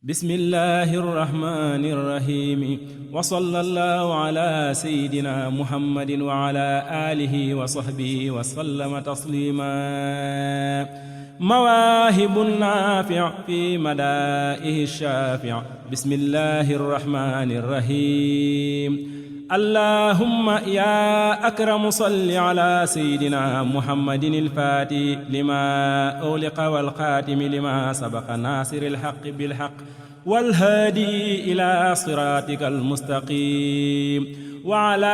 bismillahi irrahmani irrahimi wa sallallahu ala sayidina muhammadin wa ala alihi wa sahbihi wa sallama taslima mawaahibu naafi' fi madaa'ihi shaafi' bismillahi irrahmani irrahim allahumma ya akramu salli ala sayidina muhammadin ilfaati lima ughliqa walxaatimi lima sabaqa naasiri alxaqi bilxaq walhaadi ila siraatika almustaqim wa ala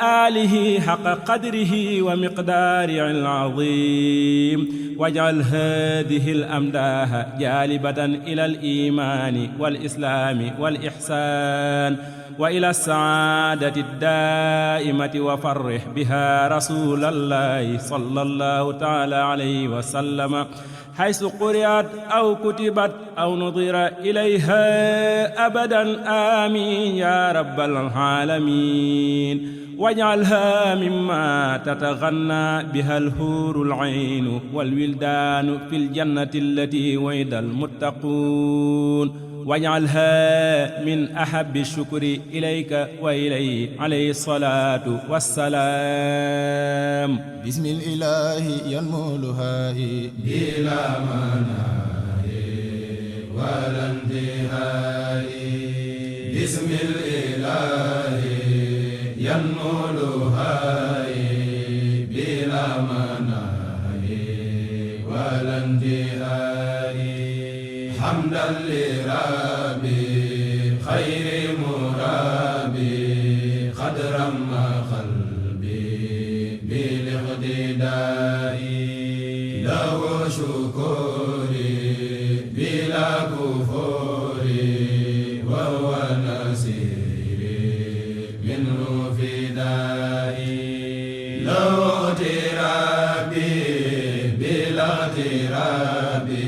aalihi xaqa qadrihi wa miqdaarihi al-aziim waj'al haadihi al-amdaaha jaalibatan ila al-iimaani wal-islaami wal-ihsaan wa ila saadati daa'imati wa farrih biha rasulallahi sallallahu taala alayhi wa sallama haysu quri'at aw kutibat aw nudira ilayha abadan amin ya rabbal alamin waj'alha mimma tataghanna biha al-hurul 'aynu wal wildanu fil jannati allati wa'ida al-muttaqun waj'alha min ahabbi shukri ilayka wa ilayhi alayhi salaatu wassalaam bismil ilaahi yanmuluhaahi bila manaahi wala intihaahi bismil ilaahi yanmuluhaahi bila manaahi wala intihaahi hamdan li rabbi khayri murabbi khadram ma qalbi bil iqtidai lahu shukuri bila kufuri wa huwa nasiri minhu fidai lahu tirabi bila tirabi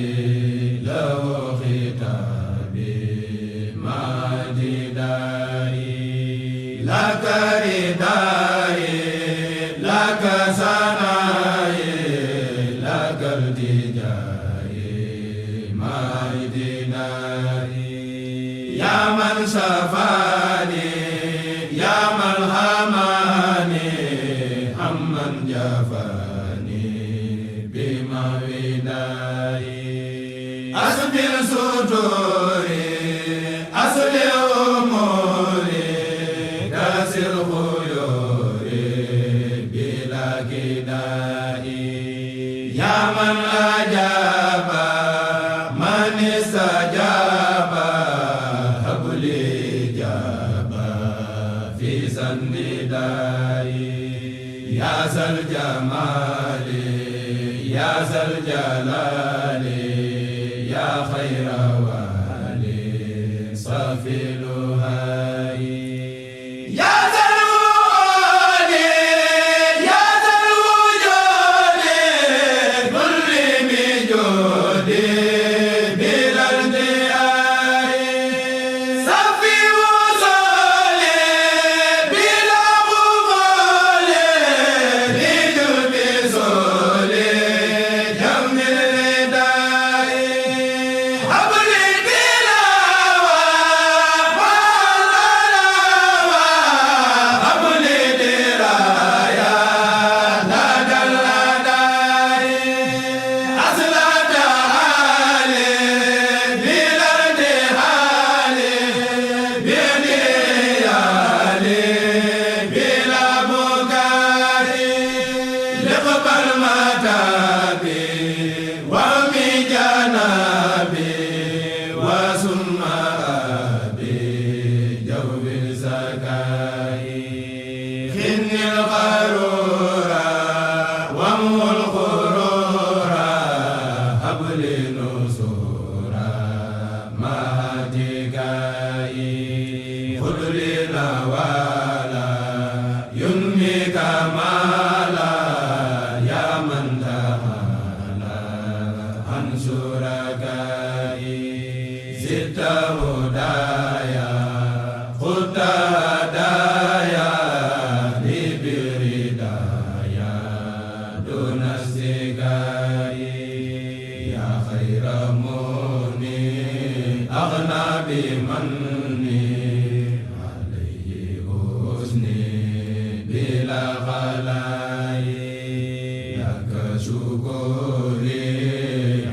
safani ya man hamani amman jafani bima widai asbil suduri asli umuri kasir khuyuri bila kidai ya man ajaba man istajaba ya zal jamali ya zal jalali ya khayra wali safiluhai ya zal wujudi ya zal wujudi kulli bi judi bilal diai safi أغنى بمني عليه حسني بلا غلاء لك شكري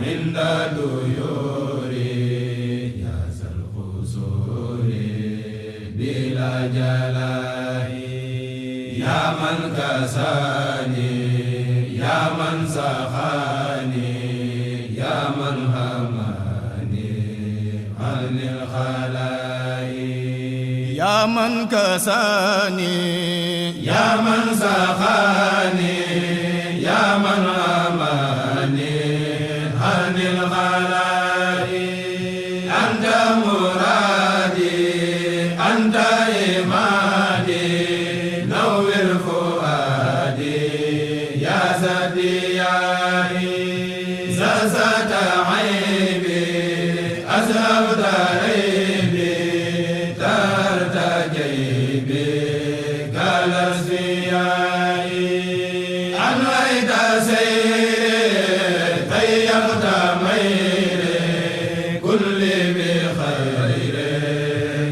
عند ديوري يا ذا القصور بلا جلاء يا من كساني يا من سخاني يا من هماني عن الخلائق يا من كساني يا من سخاني يا من هماني عن الخلائق أنت مرادي أنت إيماني نور فؤادي يا سديائي زازت عيبي أذهبت ريبي ترت جيبي كالأصفيائي أنويت سيري طيبت ميري كل بخير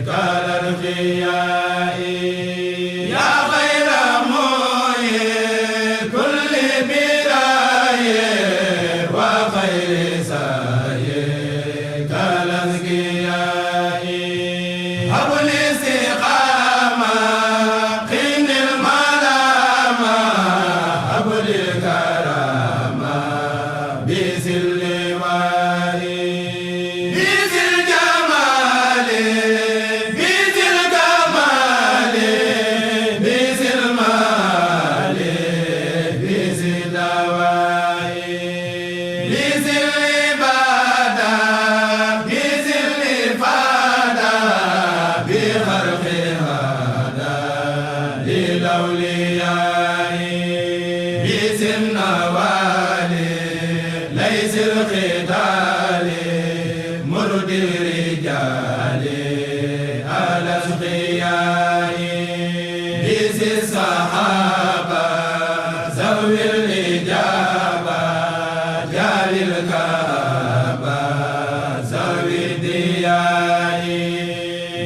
كالأرقياء يا خير معين كل براي وخير ساي كالأذكياء هب لي استقامة قين الملامة هب لي الكرامة بذل واري بذل الجمال بذل الكمال بذل المال بذل الدواء بذل العبادة بذل الإفادة بخرق هذا للأولياء بذل النوالي ليس القتال مرد الرجال الأشقياء بذل الصحابة ذوي الإجابة جال الكعبة ذوي الدياء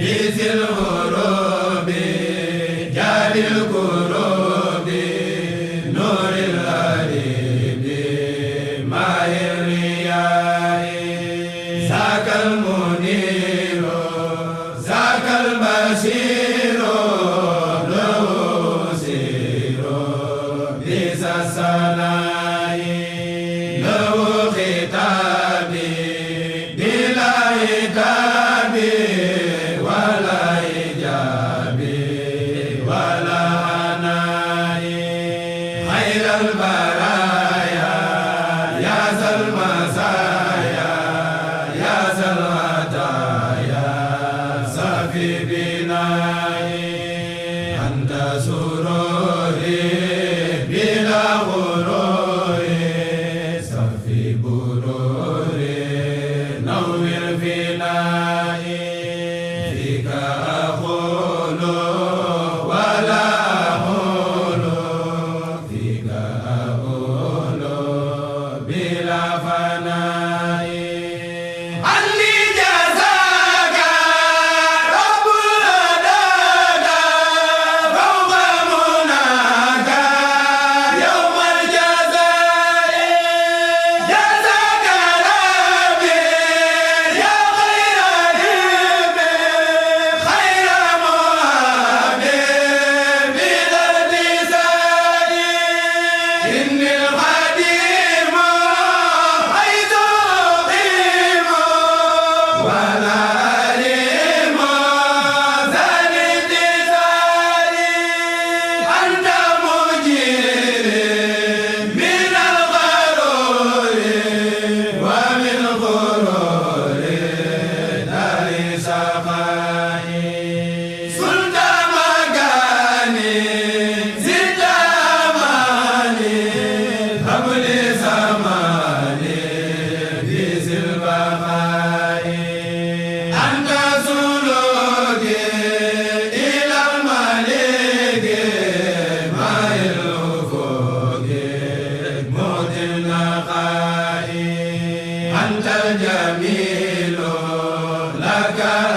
بذل الغروب جال القلوب نور الغريب ماهر الرياء ذاك المنير ذاك البشير له سير بذا الصلاة له ختابي بلا عتاب ولا إجاب ولا عناء خير البرايا يا ذا المزايا يا ذا الهدايا صافي بنائي أنت سروري بلا غرور صافي بروري نور فنائي فيك أقول ولا أقول فيك أقول بلا فناء علي جزاك رب الأداك فوق مناك يوم الجزاء جزاك ربي يا خير ربي خير مهابي بلا اتساء إني القديم حيث أقيم ولا أريم ذا الاتساء أنت مجيري من الغرور ومن غرور دار سخائي صلت مكاني زدت أماني هب لي زماني بذي البقاء أنت سلوكي إلى الملك ما الأفق موت النقاء أنت الجميل Bika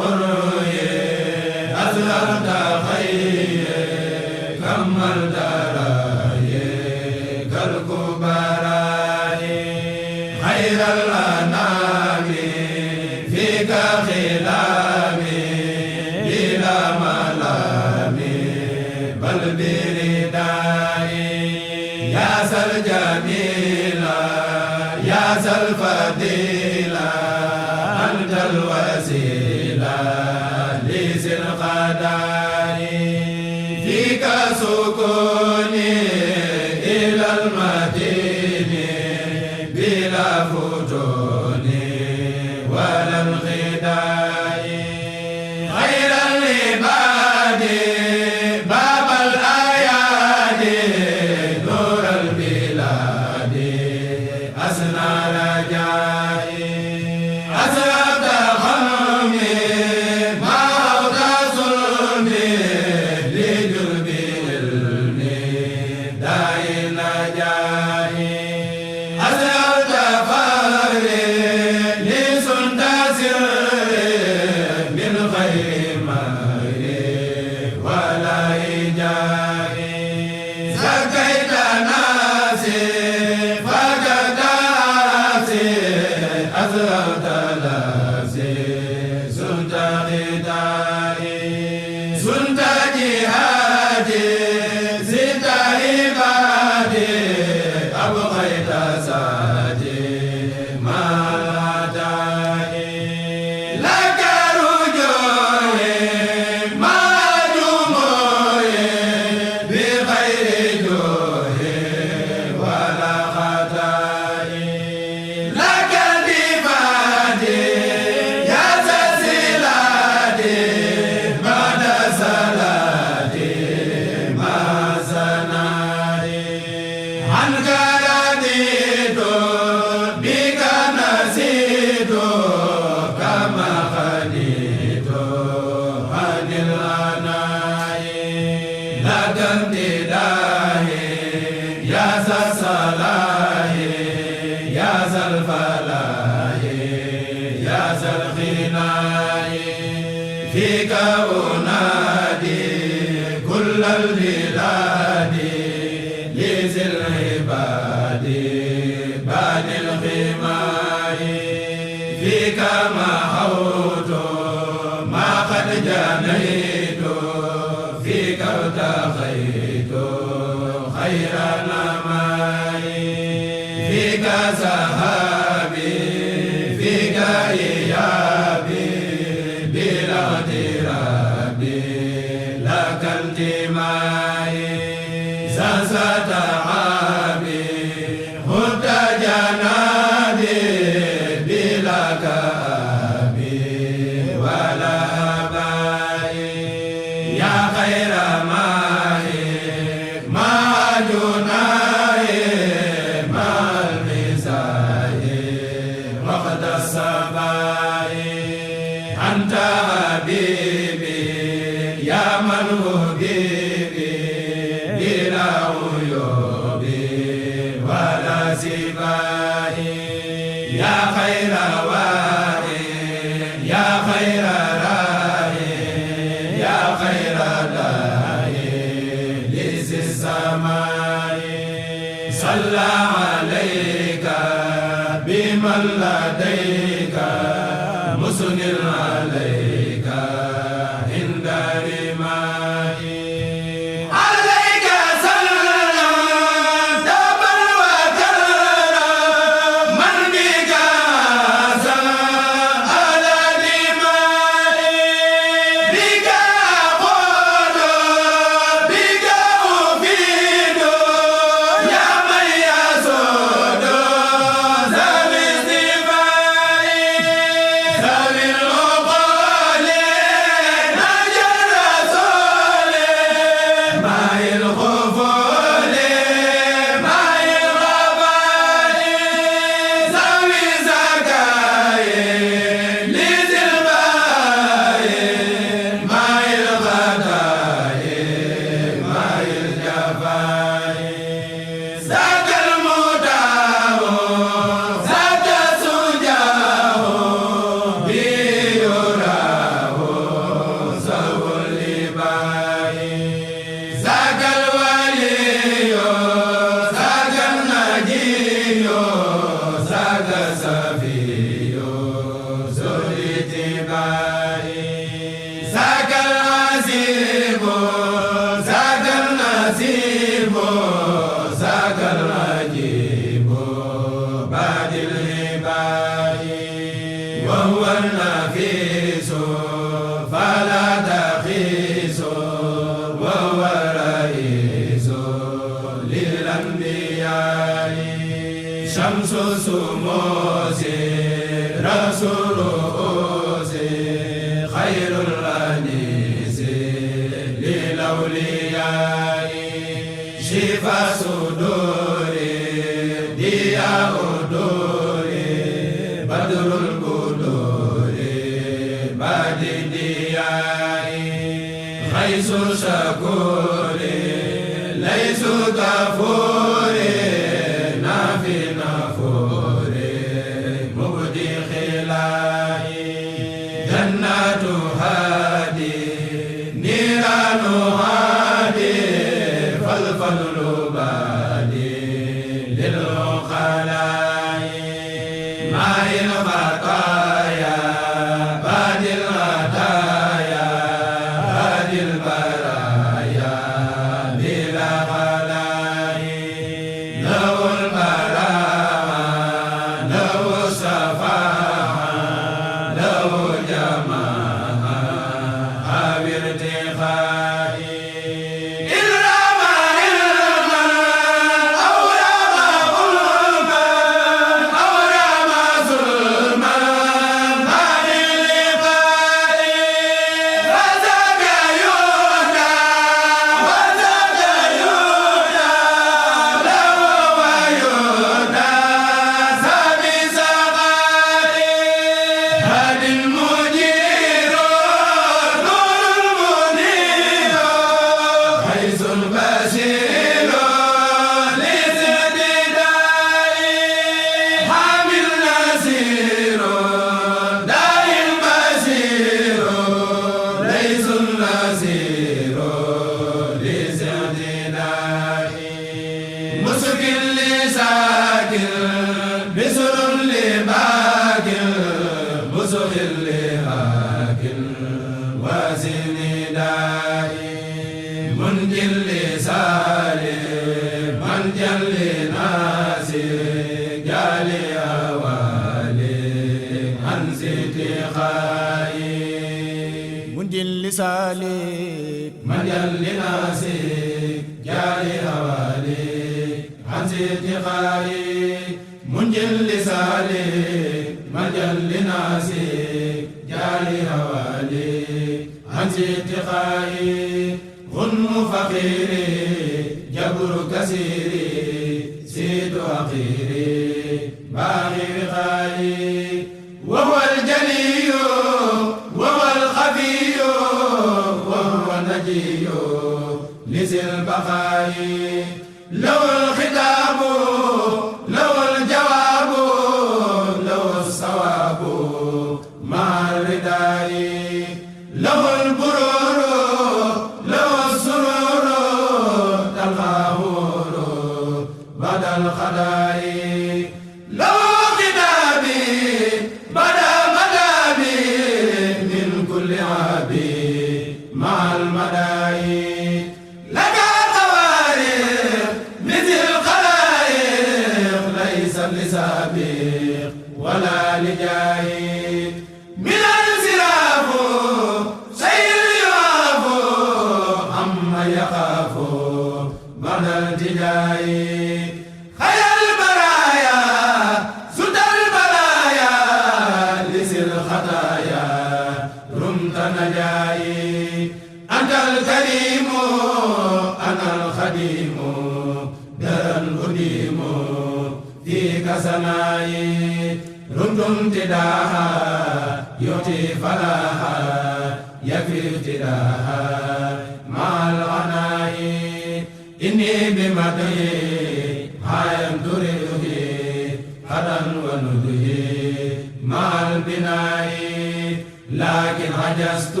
لكن عجزت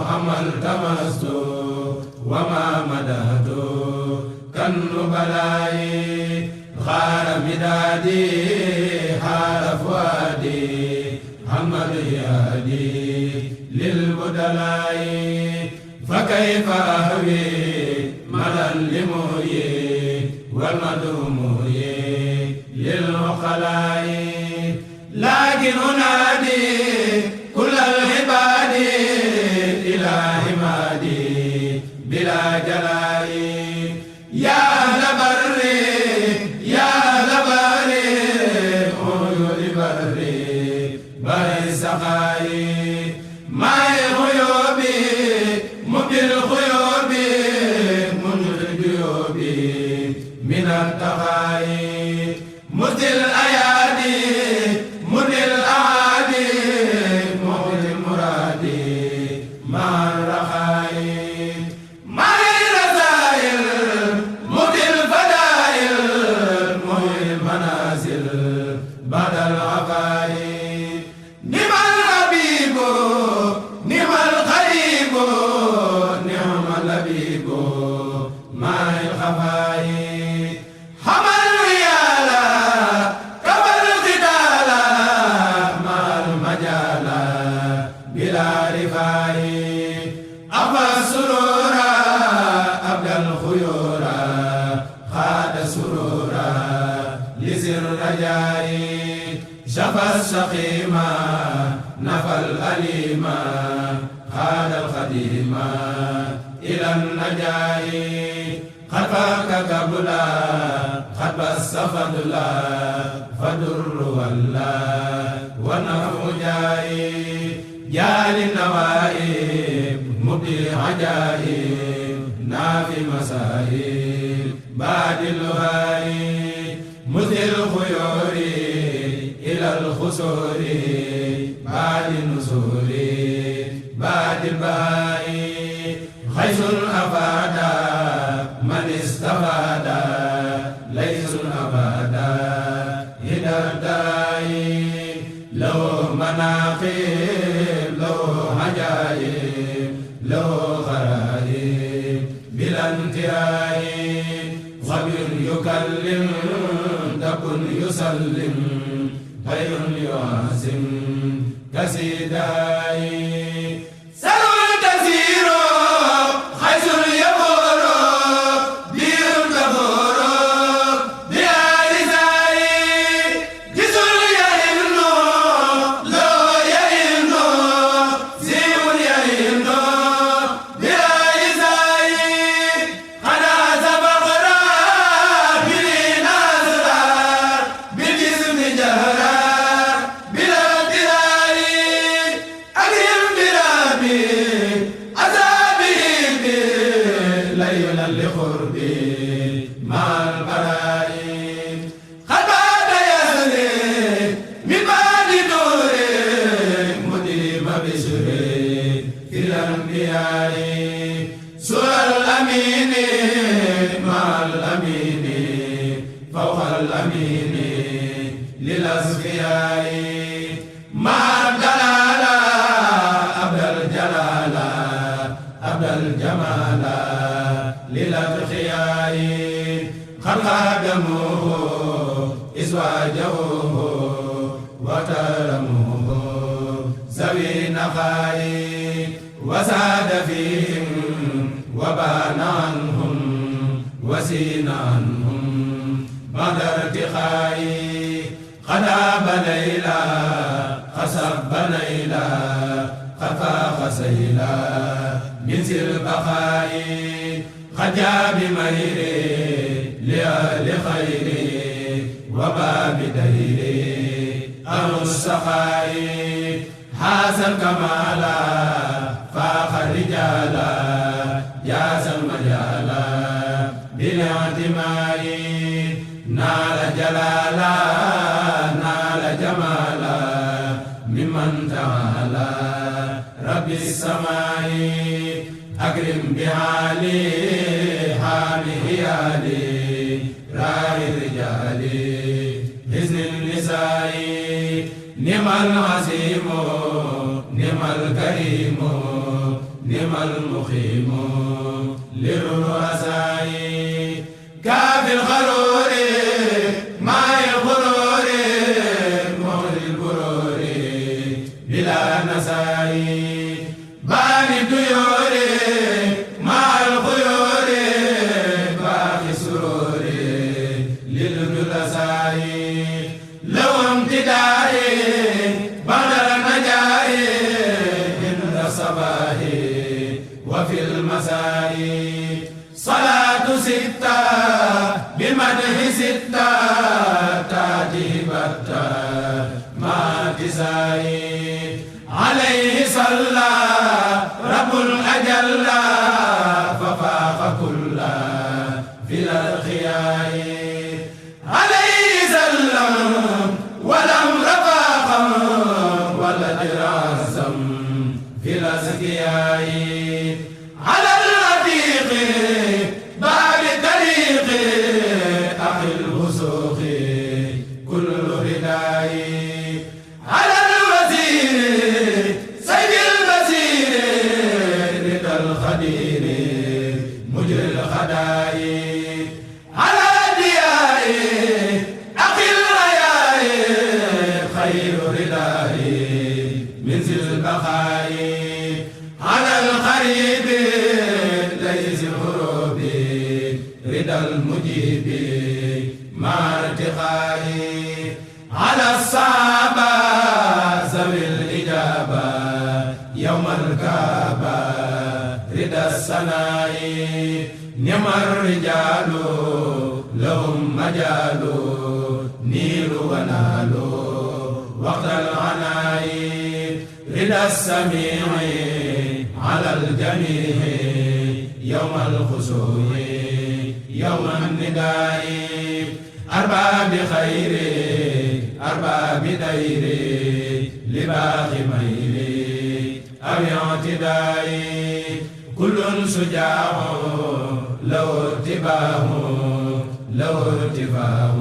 حمل تمست وما مددت كالنبلاء خار مدادي حار فؤادي الهادي محمد يهدي للبدلاء فكيف أهوي مدى لمحيي والمدموي للعقلاء لكن أنادي كل العباد إلى حمادي بلا جلاء يا أهل بري يا أهل بري عيون بري بري سخائي معي غيوبي مبدي الغيوب منذ الجيوب من التقائي مبدي الأيادي مبدي الأعادي مبدي المرادي مع الرخاء مع الرسائل مبدي الفدائل مهي المنازل بعد العقائد نعم الحبيب نعم القريب نعم اللبيب مع الخفاء حمل الريالا كفى القتال مع المجالا بلا رفاء أبى السرور أبدى الخيور خاد سرورا لزر الرجاء شفى السقيم نفى الأليم خاد الخديم إلى النجاة قد فاك قبلا قد بس فضلا فدر ولا ونفع جاي جال النوائب مبدي عجائب نافي مسائب بعد اللهائي مثل الخيور إلى الخسور بعد النسور بعد البهاء خيس أفادا من استفاد ليس أبدا إلى الداء له مناقب له عجائب له غرائب بلا انتهاء خبير يكلم تكن يسلم خير يعزم كسيداي سر كثير خيس يبور دير كفور بآل زاي جسر يهن لو يهن زيم يهن بآل زاي خنا سبقنا بلي نازرا بالجسم جهرا بلا ابتلاء أكرم بربي أصابي ليلا لقربي مع البراء قد بات يسري من بعد نوري مديم بشري في الأنبياء سوى الأمين مع الأمين فوق الأمين للأصفياء مع الجلال أبدى الجلال أبدى الجمال للأتقياء قد خادموه إزواجه وترموه ذوي نخاء وساد فيهم وبان عنهم وسين عنهم بعد ارتخاء خداب ليلا خسب ليلا خفاق سيلا من سر البقاء خجاب ميري لأهل خيري وباب ديري أهل السخاء حاز الكمالا فاخ الرجالا جاز المجالا بالاعتماء نال جلالا نال جمالا ممن تعالى رب السماء أكرم بعالي حالي هيالي راعي الرجال حزن النساء نعم العظيم نعم الكريم نعم المقيم للرؤساء كافي الغرور مع الغرور مولي البرور نسائي باني الديور مع الخيور باقي سروري للجلساء لو امتدائي بعد النجاء عند الصباح وفي المساء صلاة ستة بمدح ستة تاتي بتة مع تسائي عليه صلى رب الأجل ففاق كل في الأرخياء عليه سلم ولم رفاق ولا دراسم في الأزكياء على الرفيق باب الطريق أخي الوسوق كل رداء على الوزير سيد البصير رضا الخدير مجري الخداء على الدياء أخي الرياء خير رداء من ذي البقاء على القريب ليس الغروب رضا المجيب مع ارتقائي على الصحابة ذوي الإجابة يوم الكعبة رضا السناء نعم الرجال لهم مجال نيل ونال وقت العناء رضا السميع على الجميع يوم الخشوع يوم النداء أرباب خير أرباب دير لباقي ميل أو اعتداء كل شجاع له اتباع له ارتفاع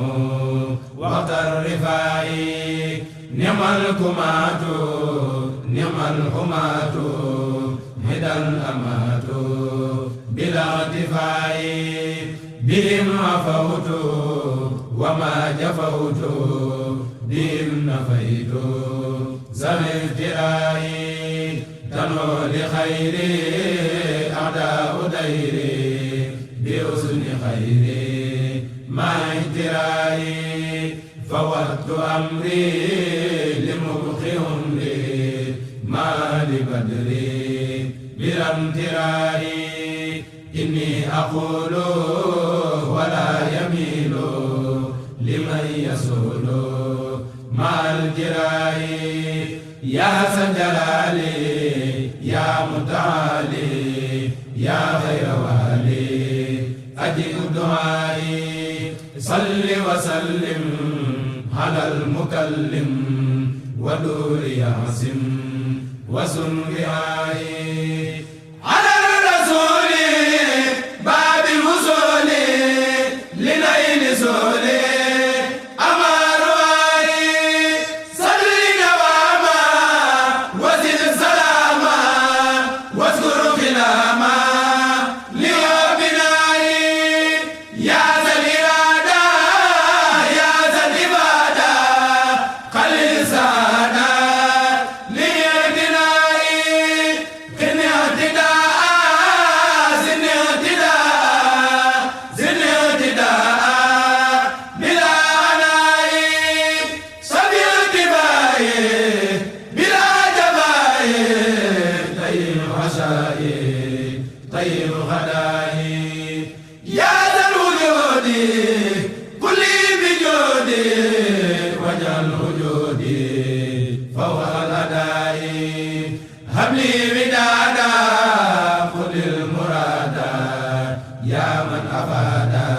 وقت الرفاع نعم الكمات نعم الحماة هدى الأمات بلا ارتفاع بهم عفوت وما جفوت بهم نفيت ذوي افتراء تنو لخيري أعداء ديري بحسن خيري مع اجترائي فوضت أمري لمبقي عمري ما لبدري بلا امترائي إني أقول ولا يميل لمن يسول مع الجراء يا سجلالي يا متعالي يا خير والي أجب دعائي صل وسلم على المكلم ودور يعصم وسن رعاي على الرسول باب الوصول لنيل سولي أمار وعي صل دواما وزد سلاما واذكر خلاما لوابناي يا ذا الإرادة يا ذا الإبادة قلل سعادة لإعتنائي قن اعتداء زن اعتداء زن اعتداء بلا عناء صبي ارتباء بلا جباء طيب عشاء طيب غداء يا ذا الوجود كلي بجودي واجعل وجودي فوق الأداء هب لي ودادا خذ المرادا يا من أفادا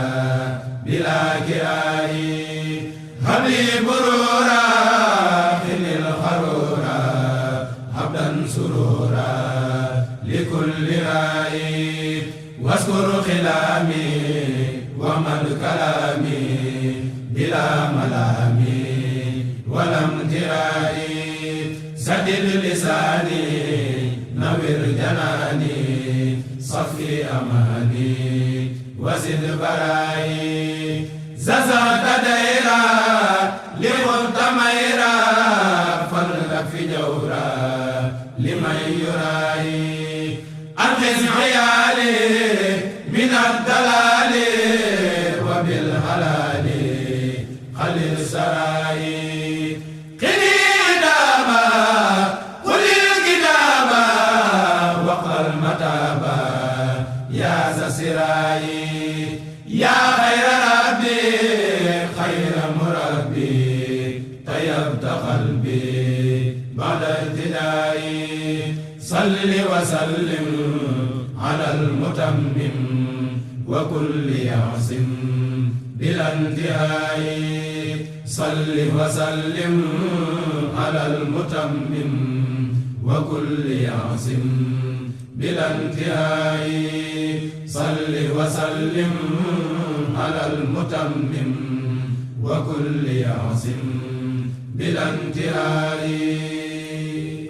بلا كراء هب لي برورا خل الخرورا عبدا سرورا لكل راي واذكر خلامي ومن كلامي بلا ملامي ولا امترائي سدد لساني نوّر جناني صفي أماني وزد برائي ززت ديرا لغت ميرا فلك في جورا العيال من الدلال وبالهلال خلل سراي قني داما قل الكتابا وقل متابا يا ذا سراي يا خير ربي خير مربي طيبت قلبي بعد ابتدائي صل وسلم على المتمم وكل يعصم بلا انتهاء صل وسلم على المتمم وكل يعصم بلا انتهاء صل وسلم على المتمم وكل يعصم بلا انتهاء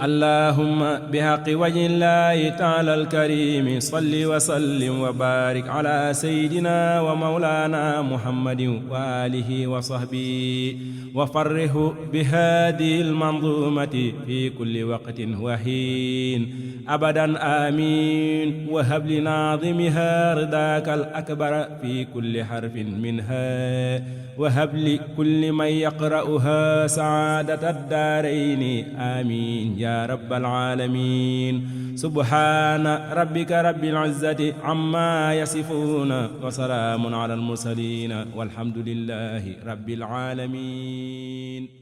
اللهم بحق وجه الله تعالى الكريم صل وسلم وبارك على سيدنا ومولانا محمد وآله وصحبه وفره بهذه المنظومة في كل وقت وحين أبدا آمين وهب لناظمها رضاك الأكبر في كل حرف منها وهب لكل من يقرأها سعادة الدارين آمين يا رب العالمين سبحان ربك رب العزة عما يصفون وسلام على المرسلين والحمد لله رب العالمين